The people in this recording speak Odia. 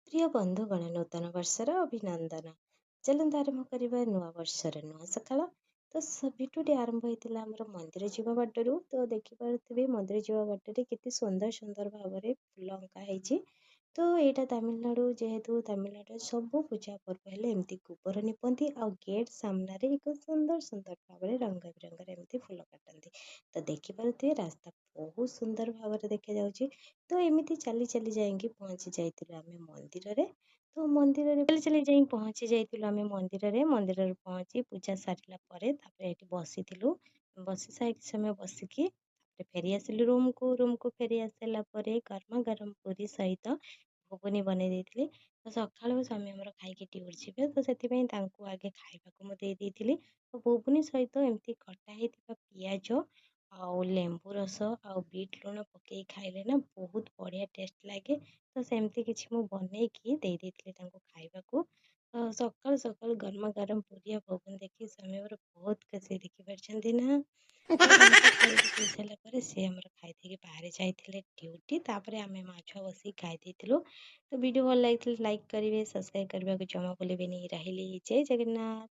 ପ୍ରିୟ ବନ୍ଧୁଗଣ, ନୂତନ ବର୍ଷର ଅଭିନନ୍ଦନ। ଚାଲନ୍ତୁ ଆରମ୍ଭ କରିବା ନୂଆ ବର୍ଷର ନୂଆ ସକାଳ। ତ ଭିଡ଼ିଓଟି ଆରମ୍ଭ ହେଇଥିଲା ଆମର ମନ୍ଦିର ଯିବା ବାଟରୁ। ତ ଦେଖିପାରୁଥିବେ, ମନ୍ଦିର ଯିବା ବାଟରେ କେତେ ସୁନ୍ଦର ସୁନ୍ଦର ଭାବରେ ଫୁଲ ଅଙ୍କା ହେଇଛି। ତ ଏଇଟା ତାମିଲନାଡ଼ୁ ଯେହେତୁ, ତାମିଲନାଡ଼ୁରେ ସବୁ ପୂଜା ପର୍ବ ହେଲେ ଏମିତି ଗୋବର ନିପନ୍ତି ଆଉ ଗେଟ୍ ସାମ୍ନାରେ ଏକ ସୁନ୍ଦର ସୁନ୍ଦର ଭାବରେ ରଙ୍ଗ ବେରଙ୍ଗର ଏମିତି ଫୁଲ କାଟନ୍ତି। ତ ଦେଖିପାରୁଥିବେ, ରାସ୍ତା ବହୁତ ସୁନ୍ଦର ଭାବରେ ଦେଖାଯାଉଛି। ତ ଏମିତି ଚାଲି ଚାଲି ଯାଇକି ପହଞ୍ଚି ଯାଇଥିଲୁ ଆମେ ମନ୍ଦିରରେ। ତ ମନ୍ଦିରରେ ଚାଲି ଚାଲି ଯାଇ ପହଞ୍ଚି ଯାଇଥିଲୁ ଆମେ ମନ୍ଦିରରେ। ମନ୍ଦିରରେ ପହଞ୍ଚି ପୂଜା ସାରିଲା ପରେ ତାପରେ ଏଠି ବସିଥିଲୁ। ବସି ସାରି ସମୟ ବସିକି ତାପରେ ଫେରି ଆସିଲୁ ରୁମ୍କୁ। ରୁମ୍କୁ ଫେରି ଆସିଲା ପରେ ଗରମ ଗରମ ପୁରୀ ସହିତ ଘୁଗୁନି ବନେଇ ଦେଇଥିଲି। ତ ସକାଳୁ ସ୍ୱାମୀ ଆମର ଖାଇକି ଡ୍ୟୁଟି ଯିବେ, ତ ସେଥିପାଇଁ ତାଙ୍କୁ ଆଗେ ଖାଇବାକୁ ମୁଁ ଦେଇ ଦେଇଥିଲି। ତ ଘୁଗୁନି ସହିତ ଏମିତି କଟା ହେଇଥିବା ପିଆଜ ଆଉ ଲେମ୍ବୁ ରସ ଆଉ ବିଟ୍ ଲୁଣ ପକାଇ ଖାଇଲେ ନା ବହୁତ ବଢ଼ିଆ ଟେଷ୍ଟ ଲାଗେ। ତ ସେମିତି କିଛି ମୁଁ ବନେଇକି ଦେଇ ଦେଇଥିଲି ତାଙ୍କୁ ଖାଇବାକୁ। ସକାଳୁ ସକାଳୁ ଗରମ ଗରମ ପୁରୀ ଆଉ ଘୁଗୁନି ଦେଖି ସ୍ୱାମୀ ମୋର ବହୁତ ଖୁସି, ଦେଖିପାରୁଛନ୍ତି ନା? ତାଙ୍କୁ ଖୁଆଇକି ପିଇ ସାରିଲା ପରେ ସିଏ ଆମର ଖାଇ ଦେଇକି ବାହାରି ଯାଇଥିଲେ ଡ୍ୟୁଟି। ତାପରେ ଆମେ ମା ଛୁଆ ବସିକି ଖାଇ ଦେଇଥିଲୁ। ତ ଭିଡ଼ିଓ ଭଲ ଲାଗିଥିଲେ ଲାଇକ୍ କରିବେ, ସବସ୍କ୍ରାଇବ୍ କରିବାକୁ ଜମା ଭୁଲିବେନି। ରହିଲି, ଜୟ ଜଗନ୍ନାଥ।